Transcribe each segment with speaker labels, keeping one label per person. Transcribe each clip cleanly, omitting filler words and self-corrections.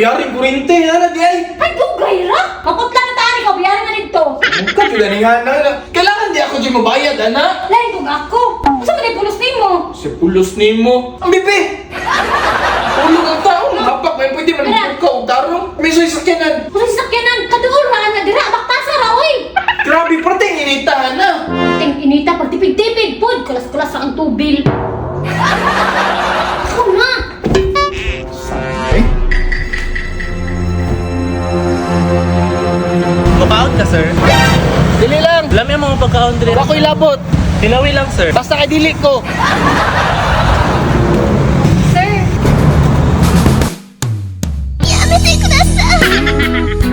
Speaker 1: Biyaring kurente, ana di ay.
Speaker 2: Ay, dugay ra! Maputla na taan ikaw, biyarin na dito.
Speaker 1: Ka jud ani nga na. Kailangan di ako jud mobayad ana.
Speaker 2: Lain kog ako. Unsa man ay pulos nimo?
Speaker 1: Si pulos nimo. Ang bibi. Ulog ang tao, hapak may pwede man ka og tarong. May soy sakyanan.
Speaker 2: Unsa sakyanan? Kaduol ra na dira, baktasa ra oy.
Speaker 1: Grabe parte initahan na.
Speaker 2: Ting inita pagtipid-tipid pod, kulas-kulas ra ang tubil. Ako na.
Speaker 1: Saan?
Speaker 3: Makaon ka, sir?
Speaker 1: Dili lang.
Speaker 3: Lami ang mga pagkaon diri.
Speaker 1: Wa ko'y labot.
Speaker 3: Hilawi lang, sir.
Speaker 1: Basta kay dili ko.
Speaker 2: Sir.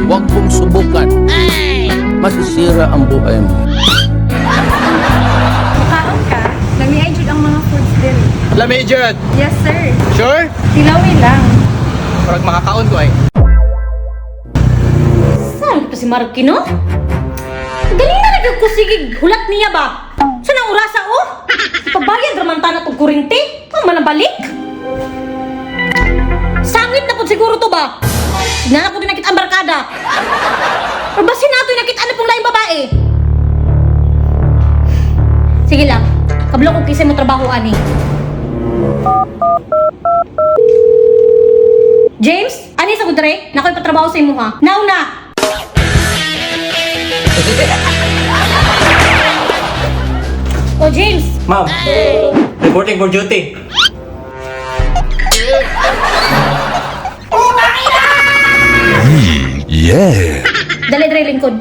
Speaker 4: Huwag mong subukan. Masisira ang buhay mo.
Speaker 5: Makaon ka, lamiay jud ang mga foods din.
Speaker 1: Lami jud.
Speaker 5: Yes, sir.
Speaker 1: Sure?
Speaker 5: Tilawi lang.
Speaker 1: Parang makakaon ko ay.
Speaker 2: Saan to si Marky, no? Galing na lagi ko sige hulat niya ba? Saan ang orasa, oh? Pabayad raman ta na tong kurinte. Ang manabalik. Sangit na po siguro to ba? Sinana ko din nakita ang barkada. Or ba sinato yung nakita na pong laing babae? Sige lang. Kablo ko kisay mo trabaho, ani. James, ani sa kudre? Nakoy patrabaho sa imo ha. Now na! Oh, James!
Speaker 3: Ma'am, reporting for duty.
Speaker 6: Yeah.
Speaker 2: Dali dre lingkod.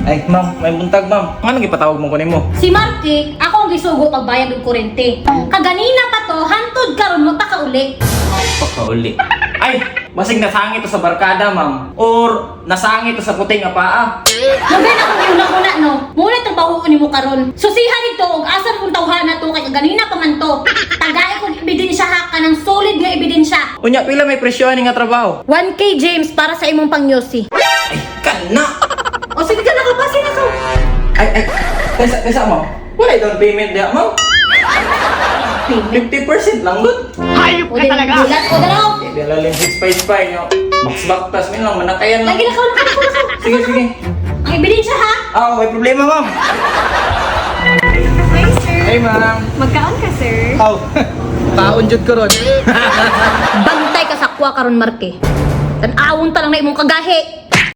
Speaker 3: Ay, ma'am, may buntag, ma'am. Ano gipatawag mo kunin mo?
Speaker 2: Si Marky, ako ang gisugo pagbayad og kurente. Kaganina pa to, hantod karon mo pa kauli.
Speaker 3: Pagkauli. Ay, basig nasangi to sa barkada, ma'am. Or nasangi to sa puting nga paa.
Speaker 2: Mabay na kong iuna-una no. Muna trabaho nimo karon. Susihan nito og asa kung tawhana to kay kaganina pa man to. Tagay kong ebidensya ha kanang solid nga ebidensya.
Speaker 3: Unya, pila may presyo ani nga trabaho?
Speaker 2: 1K James para sa imong pangyosi.
Speaker 3: Ay, kana!
Speaker 2: O sige ka na kapasin ako.
Speaker 3: Ay, ay, kaysa, kaysa, ma'am. Wala down payment diya, ma'am. 50% lang, good.
Speaker 2: Hayop ka talaga. Bulat o dalaw.
Speaker 3: Eh, di lalim 655 nyo. Box baktas, min lang, manakayan lang.
Speaker 2: Lagi lakaw lakaw lakaw lakaw.
Speaker 3: Sige, sige.
Speaker 2: Ang ebidensya ha.
Speaker 3: Ah, may problema, ma'am.
Speaker 5: Hi, sir.
Speaker 3: Hey, ma'am.
Speaker 5: Magkaon ka, sir.
Speaker 3: Aw, kaon jud ko ron.
Speaker 2: Bantay ka sa kuwa karon Marke. Tan-awon ta lang na imong kagahi.